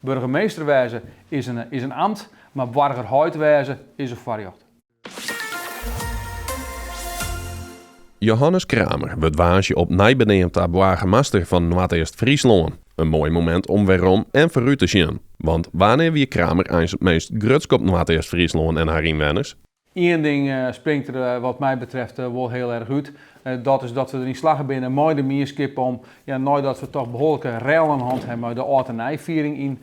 Burgemeester wêze is in is in amt, mar boargerheit wêze is in foarrjocht. Johannes Kramer wurdt woansdei opnij beneamd ta boargemaster fan Noardeast-Fryslân. In moai momint om werom en foarút te sjen. Want wannear wie Kramer eins it meast grutsk op Noardeast-Fryslân en har ynwenners? Ien ding springt der wat my betreft wol hiel erch út. Dat is dat we deryn slagge binne mei de mienskip om, ja, neidat we toch behoarlike rellen hân hawwe mei de âld en nijfiering yn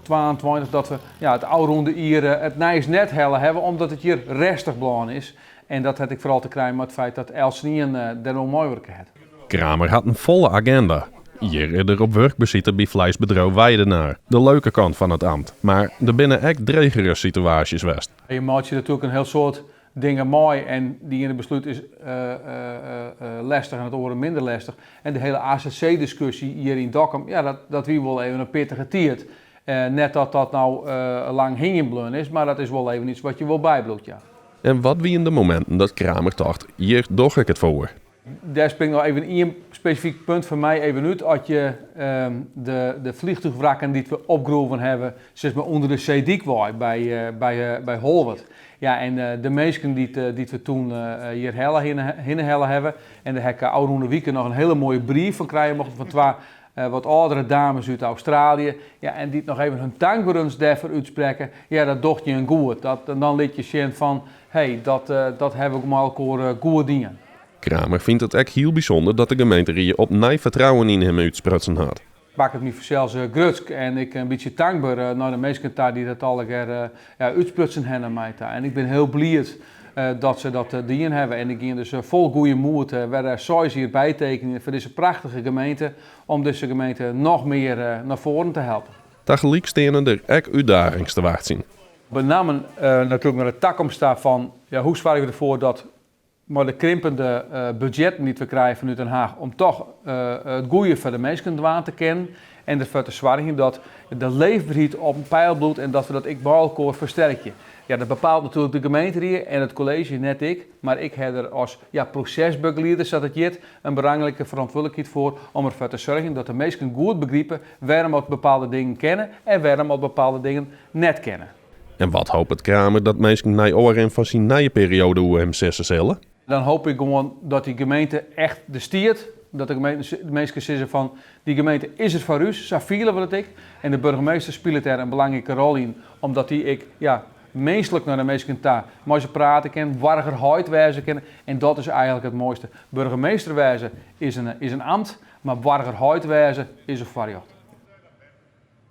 22, dat we ja, it ôfrûne jier it nijs net helle hawwe omdat it hjir rêstich bleaun is. En dat hat ek foaral te krijen mei it feit dat eltsenien der oan meiwurke hat. Kramer hat in folle agenda. Hjir is er op wurkbesite by fleisbedriuw Weidenaar, de leuke kant fan it amt. Mar der binne ek dregere situaasjes west. Je meitsje natuerlik in hiel soad dingen mei en dy iene beslút is lestich en it oare minder lestich. En de hiele AZC-diskusje hjir yn Dokkum, ja, dat, dat wie wol even in pittige tiid. Net dat dat no lang hingjen bleaun is, mar dat is wol even iets wat je wol bybliuwt, ja. En wat wiene de mominten dat Kramer tocht, hjir doch ik it foar? Dêr springt noch even ien spesifyk punt foar my even út. As je de fleantúchwrakken dy't we opgroeven hawwe, sis mar ûnder de seedyk wei by Holwert. Ja, en de minsken dy't we toen hjir helle hinne helle hawwe, en dêr ha ik ôfrûne wike noch in hiele moaie brief fan krije mochten fan twa wat âldere dames út Australië, ja, en dy't noch even hun tankberens dêrfoar útsprekke, ja, dat docht je in goed. Dat, dan lit je sjen fan, hé, dat, dat hawwe we mei elkoar goed dien. Kramer fynt it ek hiel bysûnder dat de gemeenterie opnij fertrouwen yn him útsprutsen hat. Makket my fansels grutsk en ek in bytsje tankber nei de minsken ta dy't dat allegear ja, útsprutsen hawwe nei my ta. En ik bin hiel bliid dat se dat dien hawwe. En ik gean dus fol goede moed wer seis jier bytekenjen foar dizze prachtige gemeente, om dizze gemeente noch mear nei foaren te helpen. Tagelyk steane der ek útdagings te wachtsjen. Benammen natuerlik nei de takomst ta fan, ja, hoe soargje we derfoar dat mei de krimpende budzjetten dy't we krije fanút Den Haag om toch it goede foar de minsken dwaan te kinnen en derfoar te soargjen dat de leefberheid op in peil bliuwt en dat we dat ek mei elkoar fersterkje. Ja, dat bepaalt natuerlik de gemeenterie en it kolleezje, net ik, mar ik ha der as ja, prosesbegelieder, sa't it hjit, in belangrike ferantwurdlikheid foar om derfoar te soargjen dat de minsken goed begripe wêrom oft bepaalde dingen kinne en wêrom oft bepaalde dingen net kinne. En wat hopet Kramer dat minsken nei ôfrin fan syn nije perioade oer him sizze sille? Dan hoopje ik gewoan dat dy gemeente echt der stiet. Dat de gemeente, de minsken sizze fan dy gemeente is der foar ús, sa fiele we dat ek. En de burgemeester spilet dêr in belangrike rol yn, omdat dy ek ja, minsklik nei de minsken ta mei se prate kin, boargerheit wêze kin. En dat is eigenlik it moaiste. Burgemeester wêze is in, is in amt, mar boargerheit wêze is in foarrjocht.